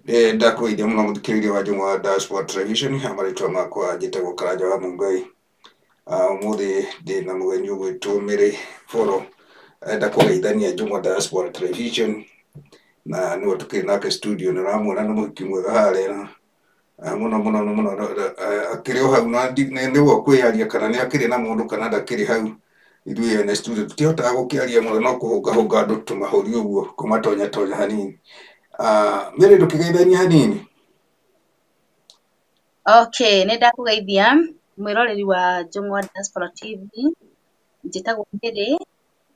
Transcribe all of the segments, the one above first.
Ndakũgeithia mũno mũthikĩrĩria wa Njũng'wa wa Diaspora Television, marĩtwa makwa njĩtagwo Karanja wa Mũngai. Ũmũthĩ ndĩna mũgeni ũgwĩtwo Mary Boro, arenda kũgeithania Njũng'wa Diaspora Television, na nĩwe tũkĩrĩ nake studio, nĩ ũramuona nĩ mũhiki mwega harĩa mũno mũno mũno, akĩrĩ o hau na nĩwe ũkwĩyaria kana nĩ akĩrĩ na mũndũ kana ndakĩrĩ hau. Ithuĩ ene studio tũtihotaga gũkĩaria mũno, no kũhũngahũnga andũ tũmahũri ũguo, kũmatonyatonya hanini. Mary, ndũkĩgeithanie hanini. Okay, nĩ ndakũgeithia mwĩroreri wa Njũng'wa Diaspora TV. Njĩtagwo Mary,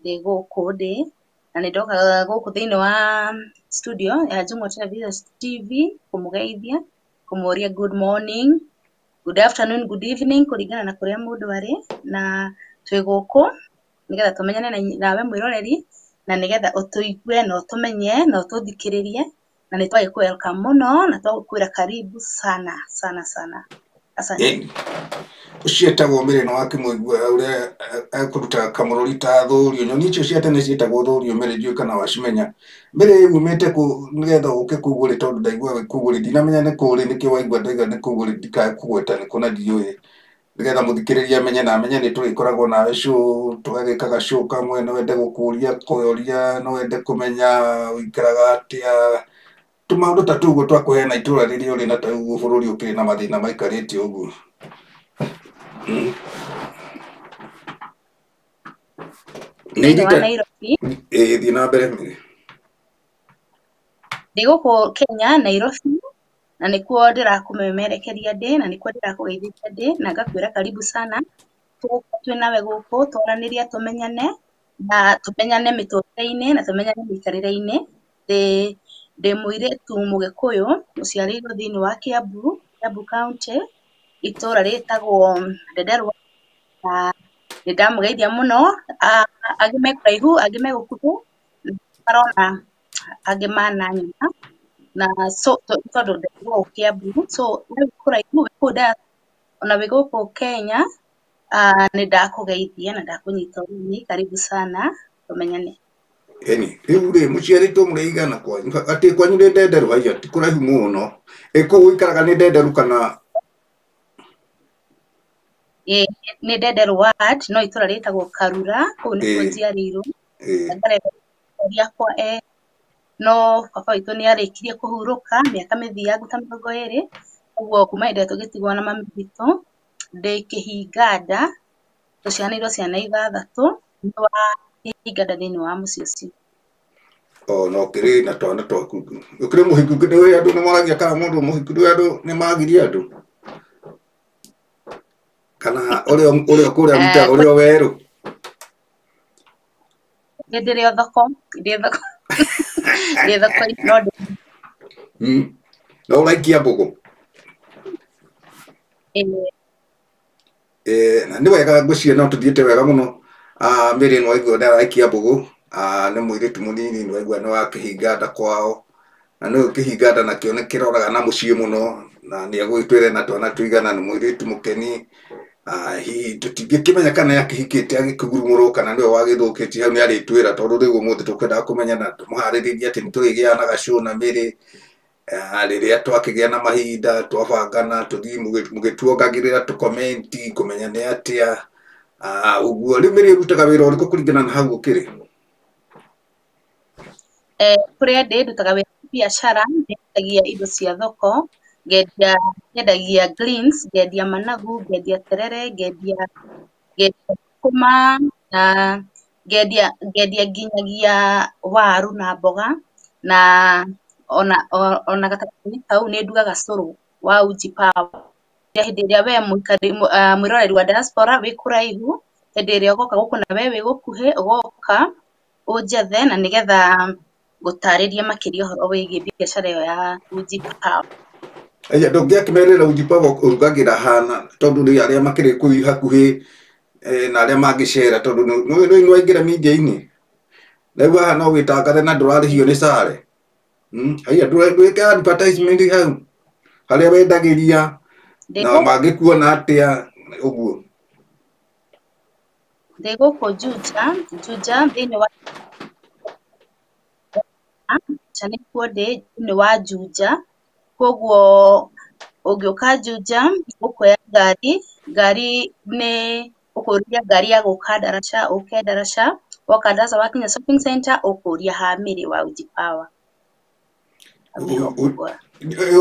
ndĩ gũkũ ndĩ na nĩ ndoka gũkũ thĩinĩ wa studio ya Njũng'wa Television TV kũmũgeithia, kũmũria good morning, good afternoon, good evening, kũringana na kũrĩa mũndũ arĩ. Na twĩ gũkũ nĩgetha tũmenyane nawe mwĩroreri, na nĩgetha ũtũigue na ũtũmenye na ũtũthikĩrĩrie, na nĩ twagĩkũ welcome mũno na twagũkwĩra karibu sana sana sana. Asante. Ũcio etagwo Mary, nĩ wakĩmũigua ũrĩa ekũruta kamũrũri ta thũrio. Nyoni icio cia tene ciĩtagwo thũrio. Mary, ndiũĩ kana wacimenya. Mary, umĩte kũ nĩgetha ũke kũu ũrĩ? Tondũ ndaigua wĩ kũu ũrĩ, ndinamenya nĩ kũ ũrĩ, nĩkĩo waigua ndaiga nĩ kũu ũrĩ, ndikae kũgweta nĩ kũ na ndiũĩ, nĩgetha mũthikĩrĩria amenye na amenye nĩ tũrĩkoragwo nawe show, tũgagĩkaga show kamwe. No wende gũkũria kũria, no wende kũmenya ũikaraga atĩa, tũmaũndũ ta tũu ũguo twakũheana itũra rĩrĩa ũrĩ, na ta ũguo bũrũri ũkĩrĩ na mathĩna maikarĩte ũguo. Nĩ Thĩinĩ wa ihinda Nairobi. Ĩĩ, thiĩ na mbere, Mary. Ndĩ gũkũ Kenya, Nairobi, na nĩkuo ndĩrakũmemerekeria ndĩ, na nĩkuo ndĩrakũgeithĩria ndĩ, na ngakwĩra karibu sana. Tũgũkorwo twĩ nawe gũkũ twaranĩria, tũmenyane na tũmenyane mĩtũrĩre-inĩ na tũmenyane mĩikarĩre-inĩ. Ndĩ mũirĩtu mũgĩkũyũ ũciarĩirwo thĩinĩ wa Kiambu, Kiambu County, itũra rĩtagwo Ndenderwa, na nĩ ndamũgeithia mũno. Angĩ me kũraihu, angĩ me gũkuhĩ, marona angĩ mananyona na so tondũ ndĩ gũkũ Kiambu, so we wĩ kũraihu, wĩ kũu ona wĩ gũkũ Kenya, nĩ ndakũgeithia na ndakũnyita ũgeni, karibu sana, tũmenyane. Ĩni rĩu rĩ, mũciarĩtwo mũrĩ aigana kwanyu? Atĩ kwanyu nĩ Ndenderu? Haiya, ti kũraihu mũno. Ĩ kũu ũikaraga nĩ Ndenderu kana? Ĩĩ, nĩ Ndenderu ward, no itũra rĩtagwo Karura, kũu nĩkuo njiarĩirwo. Ngarerwo akwa no baba witũ nĩ arĩkirie kũhurũka mĩaka mĩthiangu ta 20, ũguo kuma hĩndĩ ĩrĩa tũgĩtigwo na mami witũ ndĩ kĩhinga nda, tũciaranĩirwo ciana ithathatũ, nĩ wa kĩhinga nda thĩinĩ wa mũciĩ ũcio. O na ũkĩrĩ na twana twaku, ũkĩrĩ mũhiku? Nĩ andũ nĩ moragia kana mũndũ mũhiku, nĩ andũ nĩ magirie andũ kana ũrĩa kũrĩa ruta ũrĩa werũ? Nĩ ndĩrĩ o thoko, ndĩ thoko, ndĩ thoko no ndĩ No ũraikia mbũgũ? Ĩĩ. Na nĩ wega, ngwĩciria no tũthiĩte wega mũno. Mary, nĩ waigua nĩ araikia mbũgũ. Nĩ mũirĩtu mũnini, nĩ waigua nĩ wa kĩhinga nda kwao, na nĩ kĩhinga nda nakĩo nĩ kĩroraga na mũciĩ mũno, na nĩ egũgĩtwĩre na twana tũigana. Nĩ mũirĩtu mũkeni. Hihi tũtingĩkĩmenya kana nĩ akĩhikĩte agĩkĩgurumũrwo kana nĩwe wagĩthũkĩtie hau, nĩ arĩtwĩra, tondũ rĩu ũmũthĩ tũkwendaga kũmenya na tũmũharĩrĩrie atĩ nĩ tũrĩgĩaga na gacũũ na Mary rĩrĩa twakĩgĩa na mahinda twabangana tũthiĩ mũgĩtuongagĩrĩra tũkomenti kũmenya nĩ atĩa. Ũguo rĩu Mary, ũrutaga wĩra ũrĩkũ kũringana na hau ũkĩrĩ? Kũrĩa ndĩ ndutaga wĩra wa biacara, nyendagia indo cia thoko, ngendia, nyendagia greens, ngendia managu, ngendia terere, ngendia thũkũma na ngendia nginyagia waru na mboga, na ona gatagatĩ-inĩ kau nĩ ndugaga cũrũ wa Uji Power. Hĩndĩ ĩrĩa we mũikari, mwĩroreri wa diaspora wĩ kũraihu, hĩndĩ ĩrĩa ũgoka gũkũ na we wĩ gũkuhĩ, ũgoka ũnjethe na nĩgetha gũtarĩria makĩria ũhoro wĩgiĩ biacara ĩyo ya Uji Power. Aya, ndũngĩakĩmerĩra Uji Power ũrugagĩra hana, tondũ rĩ arĩa makĩrĩ kũu hakuhĩ na arĩa mangĩcera, tondũ nĩ waingĩra media-inĩ rĩu haha no wĩtangathe na ndũrarĩhio nĩ sare. Haiya, ndwĩke advertisement hau harĩa wendagĩria na mangĩkuona atĩa ũguo? Ndĩ gũkũ Juja, Juja thĩinĩ wa Juja nĩkuo ndĩ, thĩinĩ wa Juja. Koguo ũngĩũka Juja ũkuoya ngari, ngari nĩ ũkũria ngari ya gũka Ndaraca, ũke Ndaraca, woka Ndaraca wakinya shopping center ũkũria ha Mary wa Uji Power.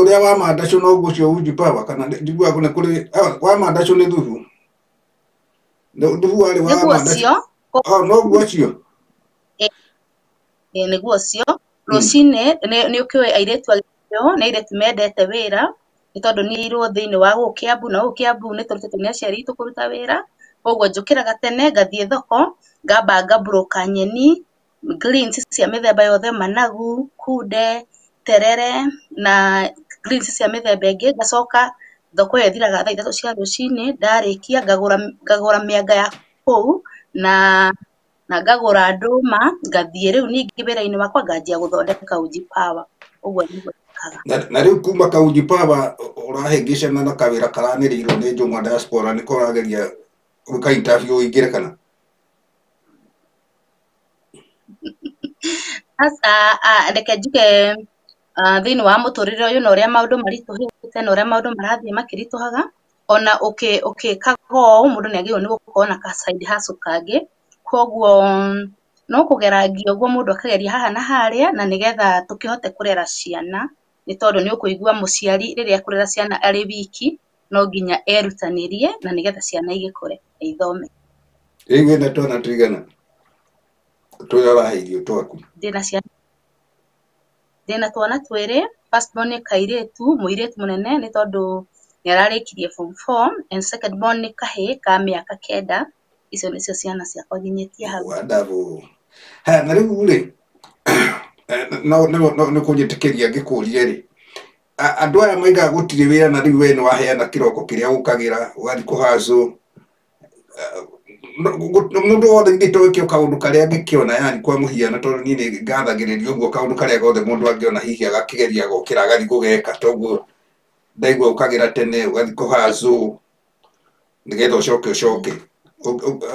Ũrĩa wa mandacũ noguo ũcio Uji Power kana njiguaga nĩ kũrĩ wa mandacũ nĩ thubu. Thubu warĩ wa mandacũ. Noguo ũcio. Nĩguo ũcio. Rũcinĩ nĩ ũkĩũĩ airĩtu a Gĩkũyũ nĩ airĩtu mendete wĩra nĩ tondũ nĩ irwo thĩinĩ wa gũkũ Kiambu na gũkũ Kiambu nĩ tũrutĩtwo nĩ aciari aitũ kũruta wĩra. Koguo njũkĩraga tene ngathiĩ thoko ngamba ngaburũka nyeni, greens cia mĩthemba yothe, managu, kunde, terere na greens cia mĩthemba ĩngĩ. Ngacoka thoko ĩyo ĩthiraga thaa 3 cia rũcinĩ, ndarĩkia ngagũra mĩanga ya kũu na ngagũra ndũma, ngathiĩ rĩu ningĩ wĩra-inĩ wakwa nganjia gũthondeka Uji Power. Ũguo nĩguo njĩkaga. Na rĩu kuma ka Uji Power ũrahĩngĩcana na kawĩra karanĩrĩirwo nĩ Njũng'wa Diaspora nĩko ũrageria gwĩka interview ũingĩre kana? Aca, reke njuge thĩinĩ wa mũtũrĩre ũyũ na ũrĩa maũndũ maritũhĩte na ũrĩa maũndũ marathiĩ makĩritũhaga, ona ũkĩkaga ũũ mũndũ nĩ agĩrĩirwo nĩ gũkorwo na ka side hustle kangĩ. Koguo no kũgerangia ũguo mũndũ akageria haha na harĩa na nĩgetha tũkĩhote kũrera ciana, nĩ tondũ nĩ ũkũigua mũciari rĩrĩa ekũrera ciana arĩ wiki no nginya erutanĩrie na nĩgetha ciana igĩkũre na ithome. Rĩu wĩna twana tũigana tũrĩa ũrahe irio twaku? Ndĩna ciana, ndĩna twana twĩrĩ, first born nĩ kairĩtu, mũirĩtu mũnene nĩ tondũ nĩ ararĩkirie form 4 and second born nĩ kahĩĩ ka mĩaka 9. Icio nĩcio ciana ciakwa nginyĩtie hau. Wonderful. Haya, na rĩu rĩ no nĩ kũnjĩtĩkĩria ngĩkũrie rĩ, andũ aya maigaga gũtirĩ wĩra na rĩu we nĩ waheana kĩroko kĩrĩa ũkagĩra ũgathiĩ kũhacũ mũndũ wothe githĩ to ĩke kaũndũ karĩa angĩkĩona, yani kwa mũhiano tondũ niĩ nĩ ngathagĩrĩria ũguo kaũndũ karĩa gothe mũndũ angĩona hihi agakĩgeria gũkĩra agathiĩ gũgeka, toguo ndaigua ũkagĩra tene ũgathiĩ kũhacũ nĩgetha ũcoke ũcoke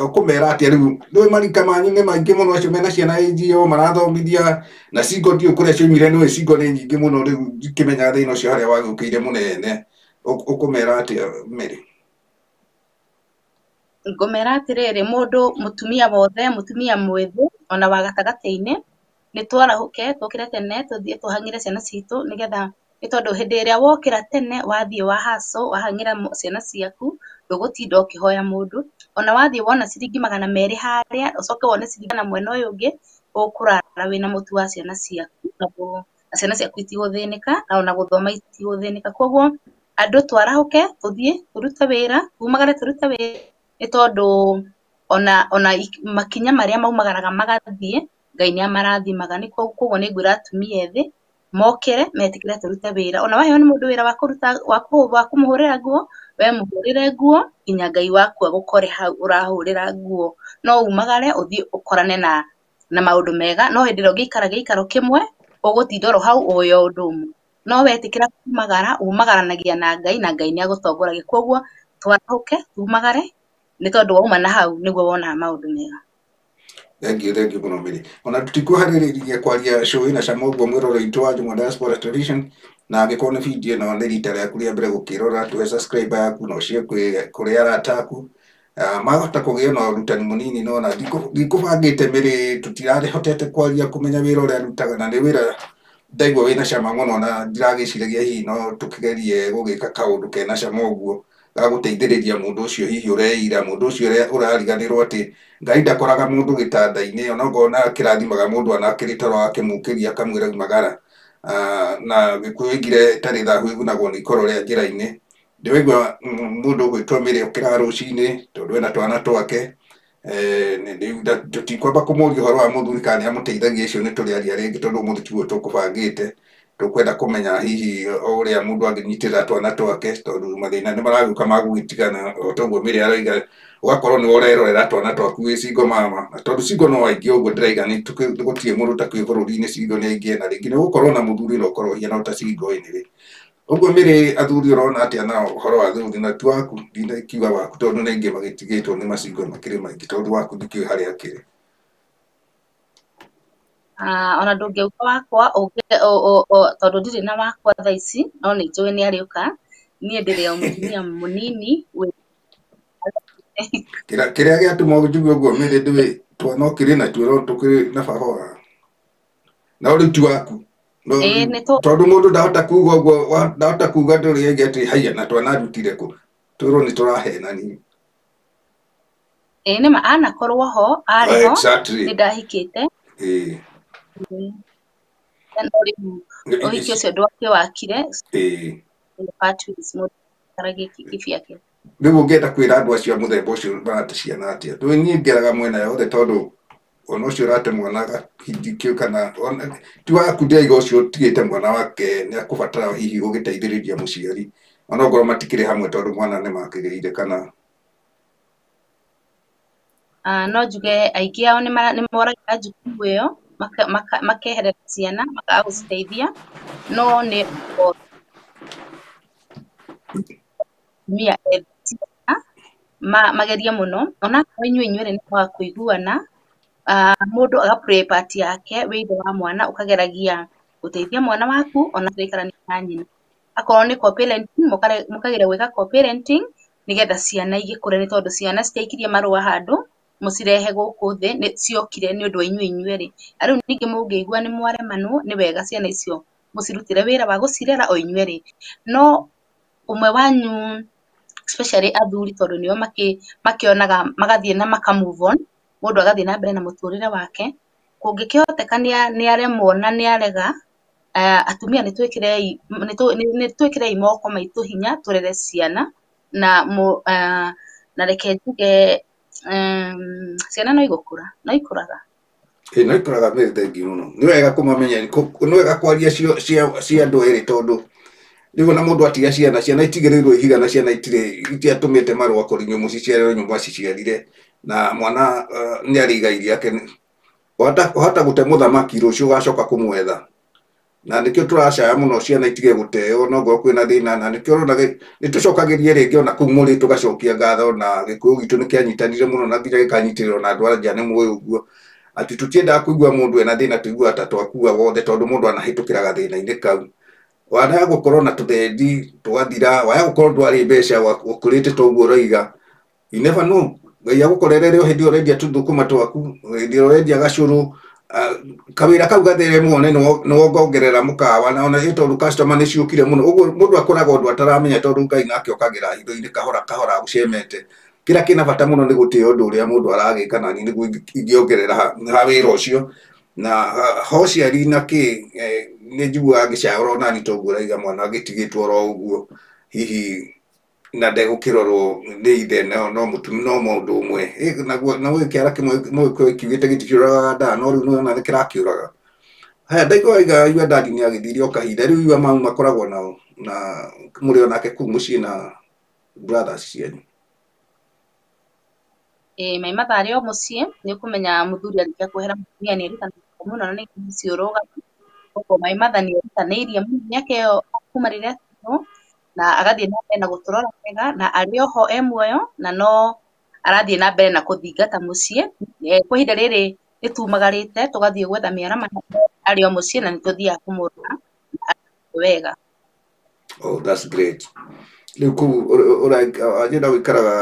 ũkũmera atĩa rĩu? Nĩũĩ marika manyu nĩ maingĩ mũno acio mena ciana NGO marathomithia na cingo ndiũĩ kũrĩa ciaumire, nĩũĩ cingo nĩ nyingĩ mũno rĩu ndikĩmenyaga thĩna ũcio harĩa wagĩũkĩire mũnene. Ũkũmera atĩa Mary? Ngũmera atĩrĩrĩ, mũndũ mũtumia wothe, mũtumia mwĩthĩ ona wa gatagatĩ-inĩ, nĩ twarahũke tũkĩre tene tũthiĩ tũhang'ĩre ciana citũ nĩgetha, nĩ tondũ hĩndĩ ĩrĩa wokĩra tene wathiĩ wa hustle wahang'ĩra ciana ciaku ndũgũtinda ũkĩhoya mũndũ. Ona wathiĩ wona ciringi 200 harĩa ũcoke wone ciringi na mwena ũyũ ũngĩ, ũkũrara wĩna mũtu wa ciana ciaku na ciana ciaku itigũthĩnĩka na ona gũthoma itigũthĩnĩka. Koguo andũ twarahũke tũthiĩ tũrute wĩra, tumagare tũrute wĩra nĩ tondũ ona makinya marĩa maumagaraga magathiĩ Ngai nĩ amarathimaga. Nĩ koguo nĩ ngwĩra atumia ethĩ mokĩre metĩkĩre tũrute wĩra. Ona waheo nĩ mũndũ wĩra wa kũruta wa kũmũhũrĩra nguo, we mũhũrĩre nguo nginya Ngai waku agũkore hau ũrahũrĩra nguo. No umagare ũthiĩ ũkorane na maũndũ mega, no hĩndĩ ĩrĩa ũngĩikara gĩikaro kĩmwe ũgũtinda oro hau ũĩ o ũndũ ũmwe. No wetĩkĩra kumagara, umagaranagia na Ngai na Ngai nĩ agũtongoragia. Koguo twarahũke tumagare nĩ tondũ wauma na hau nĩguo wonaga maũndũ mega. Thengiũ mũno Mary. Ona tũtikuharĩrĩria kwaria show ĩna cama ũguo mwĩrore witũ wa Njũng'wa Diaspora Television, na angĩkorwo nĩ video ĩno nĩ rita rĩaku rĩa mbere gũkĩrora, tũhe subscribe yaku na ũshare kũrĩ arata aku. Mahota kũgĩa na ũrutani mũnini, no ona ndikũbangĩte Mary, tũtirahotete kwaria kũmenya wĩra ũrĩa arutaga, na nĩ wĩra ndaigua wĩna cama mũno na ndiragĩciragia hihi no tũkĩgerie gũgĩka kaũndũ kena cama ũguo gagũteithĩrĩria mũndũ ũcio hihi ũreira, mũndũ ũcio ũrariganĩrwo atĩ Ngai ndakoraga mũndũ gĩtanda-inĩ, onokorwo na kĩrathimaga mũndũ anakĩrĩ toro akĩmũkĩria akamwĩra umagara. Na Gĩkũyũ oigire ĩtarĩ thahu ĩgunagwo nĩ ikoro rĩa njĩra-inĩ. Ndĩraigua mũndũ ũgwĩtwo Mary okĩraga rũcinĩ tondũ ena twana twake, tũtikwamba kũmũria ũhoro wa mũthuri kana nĩ amũteithagia, icio nĩ tũrĩaria rĩngĩ tondũ ũmũthĩ tiguo tũkũbangĩte. Tũkwenda kũmenya hihi o ũrĩa mũndũ angĩnyitĩrĩra twana twake tondũ mathĩna nĩ maragĩũka ma gũgĩtigana o toguo Mary aroiga, ũgakorwo nĩwe ũrerorera twana twaku wĩ single mama, na tondũ single no aingĩ ũguo ndĩraiga nĩ gũtirĩ mũndũ ũtakĩũĩ bũrũri-inĩ single nĩ aingĩ, na rĩngĩ nĩ ũgũkorwo na mũthuri na ũkorwo ũhiana ta single anyway. Ũguo Mary, athuri ũrona atĩa nao ũhoro wa athuri na ti waku, ndinakiuga waku tondũ nĩ aingĩ magĩtigĩtwo nĩ macingo makĩrĩ maingĩ tondũ waku ndikĩũĩ harĩa akĩrĩ. Ona ndũngĩuga wakwa tondũ ndirĩ na wakwa thaa ici, no nĩ njũĩ nĩ arĩũka. Niĩ ndĩrĩ o mũtumia mũnini wĩ Kĩrĩa gĩatũma njuge ũguo Mary ndũĩ twana ũkĩrĩ natuo no tũkĩrĩ na baba wao. No rĩu ti waku. No Ĩĩ nĩ tũ tondũ mũndũ ndahota kuga ũguo, ndahota kuga ndũrĩ ĩngĩ atĩ haiya na twana ndutire kũ. Twĩrwo nĩ tũrahenania. Ĩĩ nĩma anakorwo ho, arĩ ho, Exactly. nĩ ndahikĩte. Ĩĩ. No rĩu ũhiki ũcio ndwakĩwakire. Ĩĩ. Part ways, mũndũ aikaragie kivyake. Rĩu ũngĩenda kwĩra andũ acio a mũthemba ũcio marate ciana atĩa? Ndũĩ niĩ ngeraga mwena yothe tondũ ona ũcio ũrate mwana agakĩu kana ti waku ndĩraiga ũcio ũtigĩte mwana wake nĩ akũbatara hihi gũgĩteithĩrĩria mũciari ona okorwo matikĩrĩ hamwe tondũ mwana nĩ makĩgĩire kana No njuge aingĩ ao nĩ moragĩra jukumu ĩyo makeherera ciana makaga gũciteithia, no nĩ atumia ethĩ ciana magerie mũno onakorwo inyuĩ inyuerĩ nĩ kwaga kũiguana, mũndũ aga play part yake wĩ ithe wa mwana, ũkageragia gũteithia mwana waku ona gũikarania na nyina. Akorwo nĩ co-parenting, mũkageria gwĩka co-parenting nĩgetha ciana igĩkũre, nĩ tondũ ciana citiaikirie marũa handũ mũcirehe gũkũ thĩ, nĩ ciokire nĩ ũndũ wa inyuĩ inyuerĩ. Na rĩu ningĩ mũngĩigua nĩ mwaremanwo, nĩ wega ciana icio mũcirutĩre wĩra wa gũcirera o inyuerĩ. No ũmwe wanyu especially athuri, tondũ nĩo makĩonaga magathiĩ na maka move on, mũndũ agathiĩ na mbere na mũtũrĩre wake. Kũngĩkĩhoteka nĩ aremwo na nĩ arega, atumia nĩ twĩkĩrei moko maitũ hinya tũrere ciana na na reke njuge ciana no igũkũra, no ikũraga. Ĩĩ no ikũraga. Mary, thengiũ mũno. Nĩ wega kũmamenya, nĩ wega kwaria cio cia andũ erĩ, tondũ rĩu ona mũndũ atiga ciana, ciana itigĩrĩirwo ihiga na ciana itirĩ itiatũmĩte marũa kũrĩ inyuĩ mũciciarĩre nyũmba mwaciciarire na mwana nĩ arĩ igai rĩake. Wahota gũte mũthamaki rũciũ ũgacoka kũmwetha, na nĩkĩo tũracaya mũno ciana itige gũteo no ngorwo kwĩna thĩna, na nĩkĩo ũrona nĩ tũcokagĩrie rĩngĩ ona kũu mũrĩ tũgacokia ngatho, na Gĩkũyũ gitũ nĩ kĩanyitanire mũno na nginya gĩkanyitĩrĩrwo na andũ a nja. Nĩ mũĩ ũguo atĩ tũtiendaga kũigua mũndũ ena thĩna, tũiguaga ta twakua wothe, tondũ mũndũ anahĩtũkĩra gathĩna-inĩ kau waya gũkorwo na tũthendi tũgathira, waya gũkorwo ndwarĩ mbeca ũkũrĩte toguo ũroiga. You never know, Ngai agũkorerere o hĩndĩ ĩyo ũrendia tũthũkũma twaku, hĩndĩ ĩrĩa ũrendia gacũrũ, kawĩra kau gatheremwo nĩ wongongerera mũkawa, na ona tondũ customer nĩ ciũkire mũno ũguo mũndũ akoraga ũndũ ataramenya, tondũ Ngai nake okagĩra hitho-inĩ kahora kahora agũcemete. Kĩrĩa kĩna bata mũno nĩ gũtĩĩa ũndũ ũrĩa mũndũ aragĩka, na niĩ nĩguo ingĩongerera ha wĩra ũcio na ho ciari na kĩ nĩ njiguaga ngĩcayũra onani toguo ũraiga mwana agĩtigĩtwo oro ũguo hihi na ndegũkĩrorwo nĩ ithe, no mũtumia no mũndũ ũmwe. Naguo na gwĩ kĩara kĩmwe mũgĩkũyũ kiugĩte gĩtikĩũragaga ndaa, no rĩu nĩwona nĩ kĩrakĩũraga. Haya, ndaigua waiga your dad nĩ agĩthire o kahinda. Rĩu your mum makoragwo nao na mũrĩ o nake kũu mũciĩ na brothers cianyu? Ĩĩ, my mother arĩ o mũciĩ. Nĩ ũkũmenya mũthuri arĩkia kwehera mũtumia nĩ erutanagĩria mũno na nĩguo mũciĩ ũrũgame. Koguo my mother nĩ erutanĩirie mũno mĩaka ĩyo kuma rĩrĩa atigirwo, na agathiĩ na mbere na gũtũrora wega, na arĩ oho e muoyo na no arathiĩ na mbere na kũthingata mũciĩ. Kwa ihinda rĩrĩ nĩ tumagarĩte tũgathiĩ gwetha mĩarama, arĩ o mũciĩ na nĩ tũthiaga kũmũrora wega. Oh, that's great. Rĩu kũu wanjĩra ũikaraga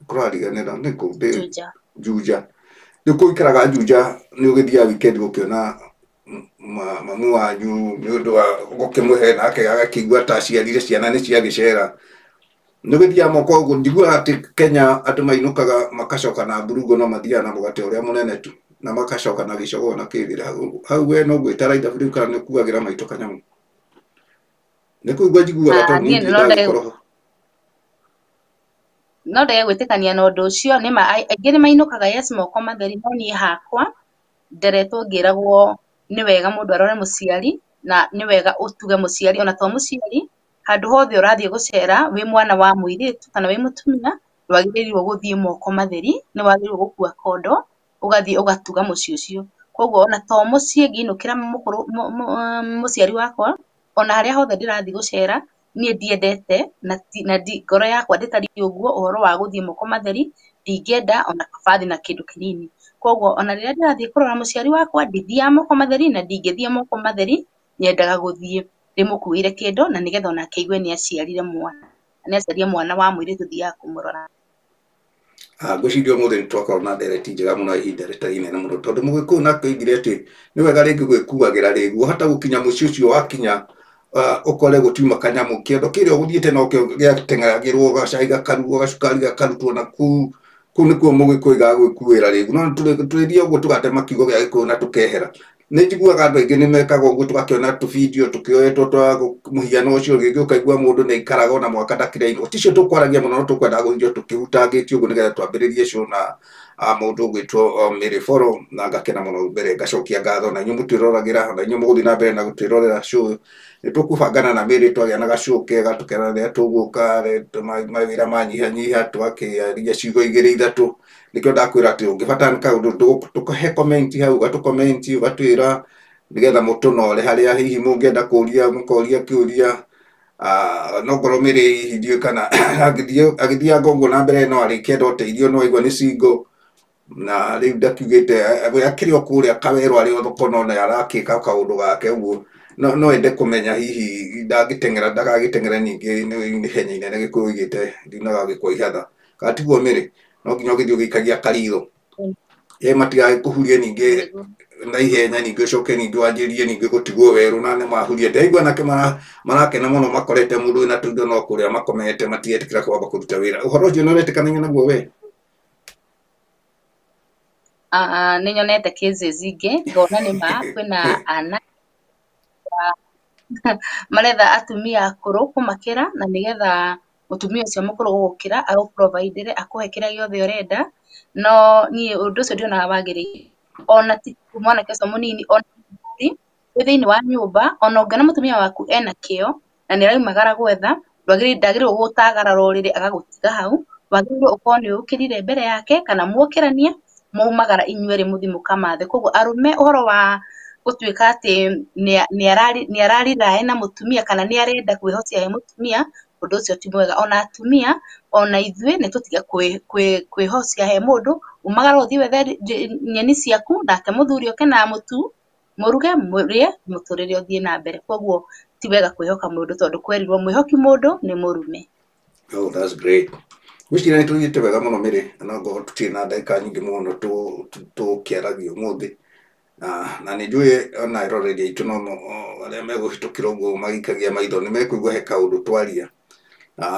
kũrariganĩra nĩ kũ Juja. Juja. Rĩu kũu ũikaraga Juja, nĩ ũgĩthiaga weekend gũkĩona mamu wanyu nĩ ũndũ wa gũkĩmũhe nake agakĩigua ta aciarire ciana nĩ ciagĩcera? Nĩ ũgĩthiaga moko ũguo? Njiguaga atĩ Kenya andũ mainũkaga makacoka na mburungo, no mathiaga na mũgate ũrĩa mũnene tu na makacoka na gĩcogoo na kĩrĩra hau. We no gwĩtara ithabu rĩu kana nĩ ũkuagĩra maitũ kanyamũ? Nĩ kũigua njiguaga tondũ niĩ Niĩ ndirĩ no ndege ndagĩkorwo ho. No ndege gwĩtĩkania na ũndũ ũcio. Nĩ ma aingĩ nĩ mainũkaga, yes, moko matheri, no niĩ hakwa nderetwo ngĩragwo nĩ wega mũndũ arore mũciari na nĩ wega ũtuge mũciari ona to mũciari. Handũ hothe ũrathiĩ gũcera wĩ mwana wa mũirĩtu kana wĩ mũtumia, ndwagĩrĩirwo gũthiĩ moko matheri, nĩ wagĩrĩirwo gũkua kondo ũgathiĩ ũgatuga mũciĩ ũcio. Koguo ona to mũciĩ ngĩinũkĩra mũkũrũ mũciari wakwa, ona harĩa hothe ndĩrathiĩ gũcera, niĩ ndiendete na ngoro yakwa ndĩtariĩ ũguo. Ũhoro wa gũthiĩ moko matheri ndingĩenda ona kaba thiĩ na kĩndũ kĩnini. Koguo ona rĩrĩa ndĩrathiĩ kũrora mũciari wakwa ndithiaga moko matheri na ndingĩthiĩ moko matheri, nyendaga gũthiĩ ndĩmũkuĩre kĩndũ na nĩgetha onake aigue nĩ aciarire mwana, nĩ aciarire mwana wa mũirĩtu thiaga kũmũrora. Ngwĩciria ũmũthĩ nĩ twakorwo na ndereti njega mũno ya ihinda rĩtarĩ inene mũno, tondũ mũgĩkũyũ nake oigire atĩ nĩ wega rĩngĩ gwĩkuagĩra rĩgu, wahota gũkinya mũciĩ ũcio wakinya ũkore gũtiuma kanyamũ, kĩondo kĩrĩa ũgũthiĩte nokĩo gĩateng'eragĩrwo, gacai gakarugwo, gacukari gakarutwo, na kũu kũu nĩkuo mũgĩkũyũ oigaga gwĩkuĩra rĩgu. No tũrĩthiĩ ũguo tũgatema kiugo gĩa gĩkũyũ na tũkehera. Nĩ njiguaga andũ aingĩ nĩ mekaga ũguo, tũgakĩona tũbindio tũkĩoetwo twa mũhiano ũcio, rĩngĩ ũkaigua mũndũ nĩ aikaraga ona mwaka ndakĩrĩa irio. Ti icio tũkwaragia mũno, no tũkwendaga gũthiĩ tũkĩhutangĩtie ũguo nĩgetha twambĩrĩrie show na mũndũ ũgwĩtwo Mary Foro, na ngakena mũno mbere ngacokia ngatho na inyuĩ mũtwĩroragĩra, na inyuĩ mũgũthiĩ na mbere na gũtwĩrorera show. Nĩ tũkũbangana na Mary twagĩa na gacũũ kega, tũkerana rĩrĩa tũgũka, mawĩra manyihanyiha, tũgakĩaria ciugo igĩrĩ ithatũ. Nĩkĩo ndakwĩra atĩ ũngĩbatara kaũndũ tũkũhe comment hau, ũgatũ comment ũgatwĩra nĩgetha mũtũnore harĩa hihi mũngĩenda kũria, mũkoria kĩũria. No ngorwo Mary hihi ndiũĩ kana agĩthianga ũguo na mbere no arĩkĩenda ũteithio, no aigua nĩ single na rĩu ndakiugĩte we akĩrĩ o kũrĩa kawerũ arĩ o thoko no nĩ arakĩka kaũndũ gake ũguo, no ende kũmenya hihi ndangĩteng'era, ndagagĩteng'ere ningĩ nĩ ihenya inene gĩkũyũ oigĩte ndiunaga gĩkwa ihatha. Kana tiguo Mary? No nginya ũgĩthiĩ ũgĩikagia karitho ĩ matigagĩkũhurie ningĩ na ihenya, ningĩ ũcoke ningĩ wanjĩrie ningĩ gũtigwo werũ na nĩ mahurie. Ndaigua anake marakena mũno makorete mũndũ wĩna tũindo no kũrĩa makomete, matiretĩkĩra kwamba kũruta wĩra. Ũhoro ũcio nĩ ũretĩkania naguo we? Nĩ nyonete cases ingĩ ngona nĩ ma kwĩna anake maretha atumia akũrũ kũmakĩra na nĩgetha mũtumia ũcio mũkũrũ gũgũkĩra agũ provide akũhe kĩrĩa gĩothe ũrenda, no niĩ ũndũ ũcio ndionaga wagĩrĩire. Ona ti mwanake ũcio mũnini, ona mũthuri wĩ thĩinĩ wa nyũmba, ona ũngĩona mũtumia waku ena kĩo na nĩ araumagara gwetha, ndagĩrĩirwo gũgũtagarara ũrĩrĩ agagũtiga hau, wagĩrĩirwo ũkorwo nĩ ũkĩrire mbere yake kana mwokĩrania mwaumagara inyuerĩ mũthiĩ mũkamathe. Koguo arũme ũhoro wa gũtuĩka atĩ nĩ ararirae na mũtumia kana nĩ arenda kwĩhocia he mũtumia, ũndũ ũcio ti mwega. Ona atumia ona ithuĩ nĩ tũtige kwĩhocia he mũndũ, umagara ũthiĩ wethe nyeni ciaku nake mũthuri oke na mũtu, mũruge mũrĩe mũtũrĩre ũthiĩ na mbere. Koguo ti wega kwĩhoka mũndũ tondũ kwerirwo mwĩhoki mũndũ nĩ mũrume. Oh, that's great. Ngwĩciria nĩ tũthiĩte wega mũno Mary, na ngorwo tũtirĩ na ndagĩka nyingĩ mũno tũkĩaragia ũmũthĩ. Na nĩ njũĩ ona eroreri aitũ no arĩa megũhĩtũkĩra ũguo magĩikagia maitho nĩ mekũigua he kaũndũ twaria.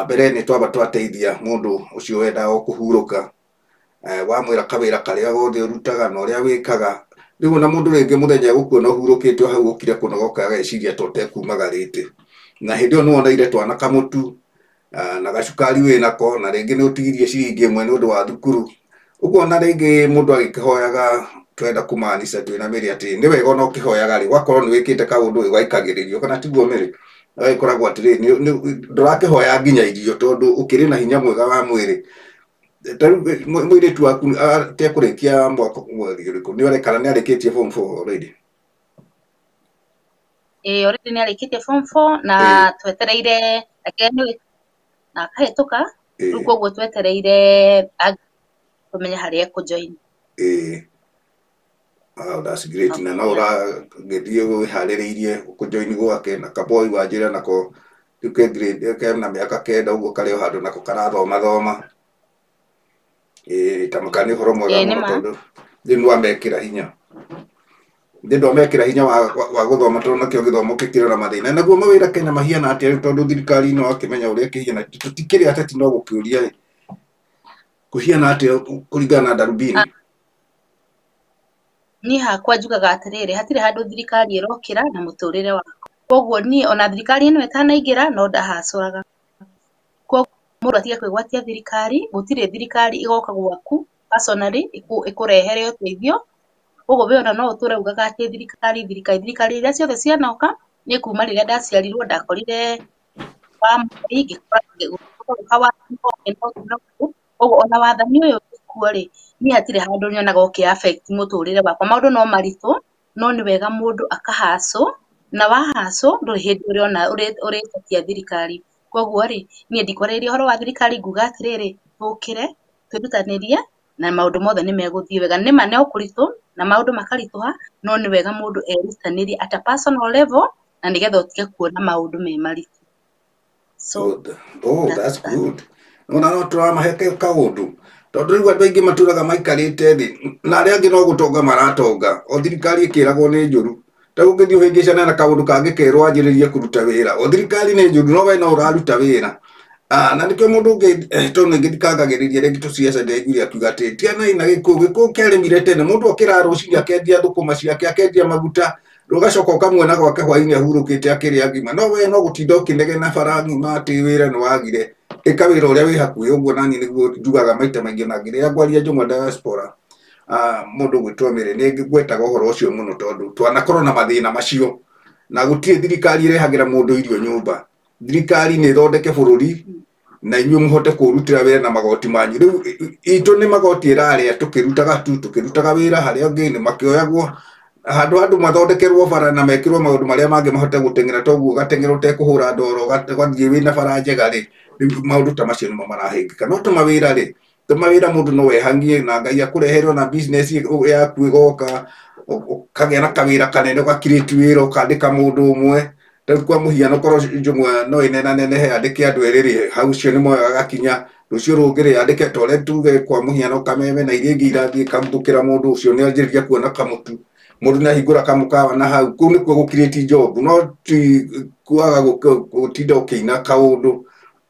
Mbere nĩ twamba twateithia mũndũ ũcio wendaga o kũhurũka, wamwĩra kawĩra karĩa gothe ũrutaga na ũrĩa wĩkaga. Rĩu ona mũndũ rĩngĩ mũthenya egũkuona ũhurũkĩte o hau ũkire kũnogoka ageciria ta ũtekumagarĩte. Na hĩndĩ ĩyo nĩ woneire twana kamũtu na gacukari wĩnako, na rĩngĩ nĩ ũtigirie ciringi ĩmwe nĩ ũndũ wa thukuru. Ũguo ona rĩngĩ mũndũ agĩkĩhoyaga twenda kũmaanica twĩna Mary atĩ nĩ wega ona ũkĩhoyaga rĩ, ũgakorwo nĩ wĩkĩte kaũndũ ũgaikagĩrĩrio, kana tiguo Mary? Ũgagĩkoragwo atĩrĩrĩ, ndũrakĩhoya nginya irio tondũ ũkĩrĩ na hinya mwega wa mwĩrĩ. Ta rĩu mũirĩtu waku atekũrĩkia mwaka mweri ũrĩkũ nĩ arekana nĩ arĩkĩtie form 4 already? Ĩĩ already nĩ arĩkĩtie form 4 na twetereire na akahĩtũka, rĩu koguo twetereire tũmenye harĩa ekũjoin. Ĩĩ. Wow, that's great. Na no ũragĩthiĩ wĩharĩrĩirie kũjoin gwake, na kaboi wanjĩra nako rĩu ke grade kena mĩaka 9 ũguo karĩ o handũ nako karathoma thoma. Ĩĩ tamaka nĩ ũhoro mwega mũno tondũ rĩu nĩ wamekĩra hinya. Nĩ ndwamekĩra hinya wa gũthoma tondũ nakĩo gĩthomo gĩkĩrĩ na mathĩna. Naguo mawĩra Kenya mahiana atĩa rĩu tondũ thirikari no akĩmenya ũrĩa ĩkĩhiana, tũtikĩrĩ ateti no gũkĩũria ĩ, kũhiana atĩa kũringana na darubini? Niĩ hakwa njugaga atĩrĩrĩ, hatirĩ handũ thirikari ĩrokĩra na mũtũrĩre wakwa. Koguo niĩ ona thirikari ĩno ĩtanaingĩra no ndahacũraga. Koguo mũndũ atige kwĩgwatia thirikari, gũtirĩ thirikari ĩgoka gwaku personally ĩkũrehere ũteithio. Koguo we ona no ũtũre ugaga atĩ thirikari, thirikari, thirikari iria ciothe cianoka, niĩ kuma rĩrĩa ndaciarirwo ndakorire wa Moi, ngĩkora wa koguo ona wathani ũyũ wĩkuo rĩ, niĩ hatirĩ handũ nyonaga ũkĩ affect mũtũrĩre wakwa. Maũndũ no maritũ, no nĩ wega mũndũ akahacũ, na wahacũ ndũrĩ hĩndĩ ũrĩona ũrĩtetia thirikari. Koguo rĩ, niĩ ndikwarĩrĩria ũhoro wa thirikari nguga atĩrĩrĩ, tũkĩre, twĩrutanĩrie, Na maũndũ mothe nĩ megũthiĩ wega. Nĩ ma nĩ ũkũritũ na maũndũ makaritũha, no nĩ wega mũndũ erutanĩrie at a personal level na nĩgetha ũtige kuona maũndũ me maritũ. So Good. Oh, that's that's that. good. Ona no tũramahe kaũndũ tondũ rĩu andũ aingĩ matũraga maikarĩte thĩ na arĩa angĩ no gũtonga maratonga o thirikari ĩkĩragwo nĩ njũru. Ta ũngĩthiĩ ũhĩngĩcane na kaũndũ kangĩ kerwo anjĩrĩrie kũruta wĩra, o thirikari nĩ njũru no we no ũraruta wĩra. Na nĩkĩo mũndũ ũngĩ tondũ ningĩ ndikangagĩrĩria rĩngĩ tũciaca ndĩraiguire akiuga atĩ tianai na gĩkũyũ, gĩkũyũ kĩarĩmire tene. Mũndũ okĩra rũcinĩ akendia thũkũma ciake, akendia maguta, ũgacoka ũkamuona gwake hwainĩ ahurũkĩte akĩrĩa ngima. No we no gũtinda ũkĩnegena bara ng'ima atĩ wĩra nĩ wagire. Ĩka wĩra ũrĩa wĩ hakuhĩ ũguo, nani nĩguo njugaga maita maingĩ na ngĩrĩa ngwaria Njũng'wa diaspora. Mũndũ gwĩtwo Mary nĩ ngwetaga ũhoro ũcio mũno tondũ twanakorwo na mathĩna macio na gũtirĩ thirikari ĩrehagĩra mũndũ irio nyũmba. Thirikari nĩ ĩthondeke bũrũri na inyuĩ mũhote kũrutĩra wĩra na magoti manyu. Rĩu itũ nĩ magoti ĩrarĩa tũkĩrutaga tu tũkĩrutaga wĩra harĩa ũngĩ nĩ makĩoyagwo handũ andũ mathondekerwo bara na mekĩrwo maũndũ marĩa mangĩ mahote gũteng'era toguo ũgateng'era ũtekũhũra ndoro ũgathiĩ wĩna bara njega rĩ, rĩu maũndũ ta macio nĩmo marahĩngĩka. No tũmawĩra rĩ, tũmawĩra mũndũ no wehang'ie na Ngai akũrehere ona business yaku ĩgoka, ũkagĩa na kawĩra kanene ũgakirĩti wĩra ũkandĩka mũndũ ũmwe. Rĩu kwa mũhiano korwo Njũng'wa no ĩnenanenehe andĩke andũ erĩ rĩ, hau ũcio nĩ moyaga gakinya rũciũ rũngĩ rĩ andĩke ta ũrĩa tuge kwa mũhiano Kameme na iria ingĩ irathiĩ ikaguthũkĩra mũndũ ũcio nĩ anjĩrĩria kuona kamũtu, mũndũ nĩ ahingũra kamũkawa na hau kũu nĩkuo gũkirĩti job, no ti kwaga gũtinda ũkĩina kaũndũ.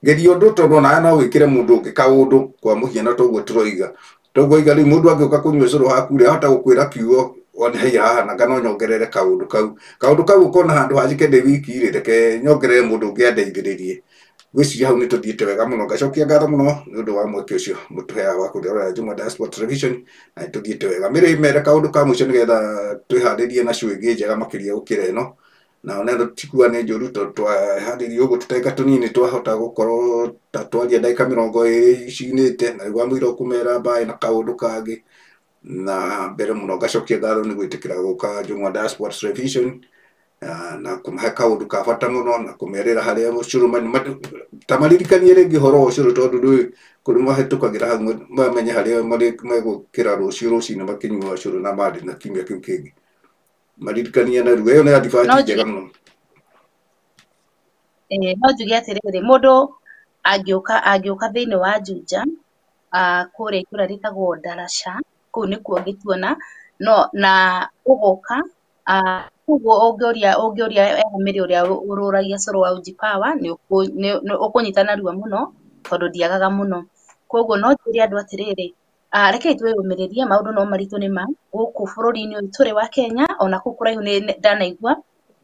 Geria ũndũ tondũ onawe no wĩkĩre mũndũ ũngĩ kaũndũ kwa mũhiano toguo tũroiga. Toguo iga rĩu mũndũ angĩũka kũnyua cũrũ haku rĩ, ahota gũkwĩra kiugo one hei haha na no nyongerere kaũndũ kau. Kaũndũ kau ũkona handũ hanjĩke ndĩ wiki rĩ, reke nyongerere mũndũ ũngĩ andeithĩrĩrie. Ngwĩciria hau nĩ tũthiĩte wega mũno. Ngacokia ngatho mũno nĩ ũndũ wa mweke ũcio mũtũheaga wa kũrora Njũng'wa Diaspora Television na nĩ tũthiĩte wega. Mary mere kaũndũ ka mũico nĩgetha twĩharĩrie na show ĩngĩ njega makĩria gũkĩra ĩno. Na ona tikuga nĩ njũru tondũ twaharĩria ũguo tũtagĩka tũnini twahota gũkorwo ta twaria ndagĩka 20 icinĩte na rĩu wamũira ũkũmera mbaĩ na kaũndũ kangĩ. Na mbere mũno ngacokia ngatho nĩ gwĩtĩkĩra gũka Njũng'wa Diaspora Television na kũmahe kaũndũ ka bata mũno na kũmerĩra harĩa ũcũrũ ta maririkanie rĩngĩ ũhoro wa ũcũrũ tondũ ndũĩ kũrĩ mahĩtũkagĩra hau mamenye harĩa megũkĩra rũciũ rũcinĩ makĩnyua ũcũrũ na mandi na kiumia kĩu kĩngĩ. Maririkanie narua, ĩyo nĩ advert njega mũno. No njuge atĩrĩrĩ, mũndũ angĩũka thĩinĩ wa Juja, kũrĩa itũra rĩtagwo Darasha, kũu nĩkuo ũngĩtuona, no na ũgoka koguo ũngĩũria Mary ũrĩa ũrũragia cũrũ wa Uji Power nĩ ũkũnyita narua mũno tondũ ndiagaga mũno. Koguo no njĩre andũ atĩrĩrĩ, rekei twĩyũmĩrĩrie, maũndũ no maritũ nĩ ma gũkũ bũrũri-inĩ ũyũ tũrĩ wa Kenya, ona kũu kũraihu nĩ ndanaigua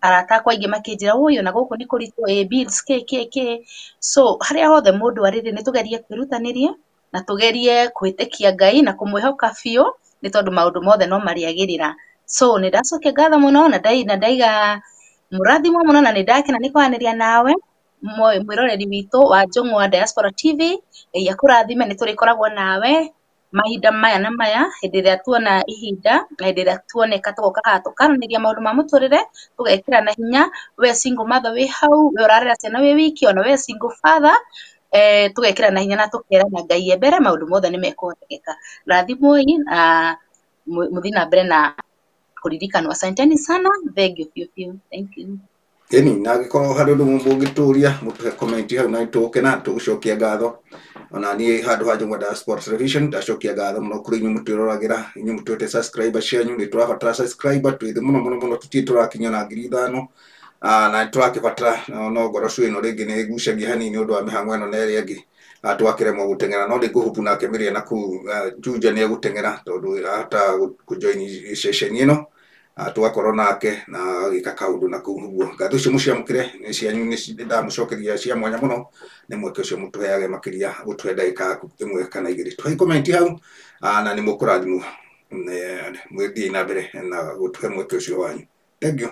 arata akwa aingĩ makĩnjĩra ũyũ na gũkũ nĩ kũritũ, ĩ bills kĩ kĩ kĩ. So harĩa hothe mũndũ arĩ rĩ, nĩ tũgerie kwĩrutanĩria na tũgerie kwĩtĩkia Ngai na kũmwĩhoka biũ nĩ tondũ maũndũ mothe no marĩagĩrĩra. So nĩ ndacokia ngatho mũno na ndaiga mũrathimwo mũno na nĩ ndakena nĩ kwaranĩria nawe mwĩroreri witũ wa Njũng'wa Diaspora TV. Ngai akũrathime, nĩ tũrĩkoragwo nawe mahinda maya na maya hĩndĩ ĩrĩa tuona ihinda na hĩndĩ ĩrĩa tuoneka tũgoka haha tũkaranĩria maũndũ ma mũtũrĩre tũgekĩra na hinya. We single mother wĩ hau, we ũrarera ciana wĩ wiki, ona we single father, tũgekĩra na hinya na tũkerana Ngai e mbere, maũndũ mothe nĩ mekũhotekeka. Rathimwoi na mũthiĩ na mbere na kũririkanwo. Asanteni sana, thank you biũ biũ, thank you. Ĩni, na angĩkorwo harĩ ũndũ mũngĩtũria mũtũhe comment hau na nĩtũgũkena tũgũcokia ngatho. Ona niĩ handũ ha Njũng'wa Diaspora Television ndacokia ngatho mũno kũrĩ inyuĩ mũtwĩroragĩra, inyuĩ mũtuĩte subscriber cianyu. Nĩ tũrabatara subscriber twĩ thĩ mũno mũno mũno, tũtirĩ tũrakinya na 5,000 na nĩ tũrakĩbatara, no ngoro ĩno rĩngĩ nĩ ĩgucagia hanini nĩ ũndũ wa mĩhang'o ĩno na ĩrĩa ĩngĩ tũgakĩremwo gũteng'era, no nĩngũhubu nake Mary na kũu Juja nĩ egũteng'era tondũ ahota kũjoin ceceni ĩno, tũgakorwo nake na agĩka kaũndũ na kũu ũguo. Ngatho icio mũciamũkĩre nĩ cianyu, nĩ ndamũcokeria cia mwanya mũno nĩ mweke ũcio mũtũheage makĩria gũtũhe ndagĩka 1 kana 2. Tũhe comment hau na nĩ mũkũrathimwo, mũthiĩ na mbere na gũtũhe mweke ũcio wanyu. Thank you.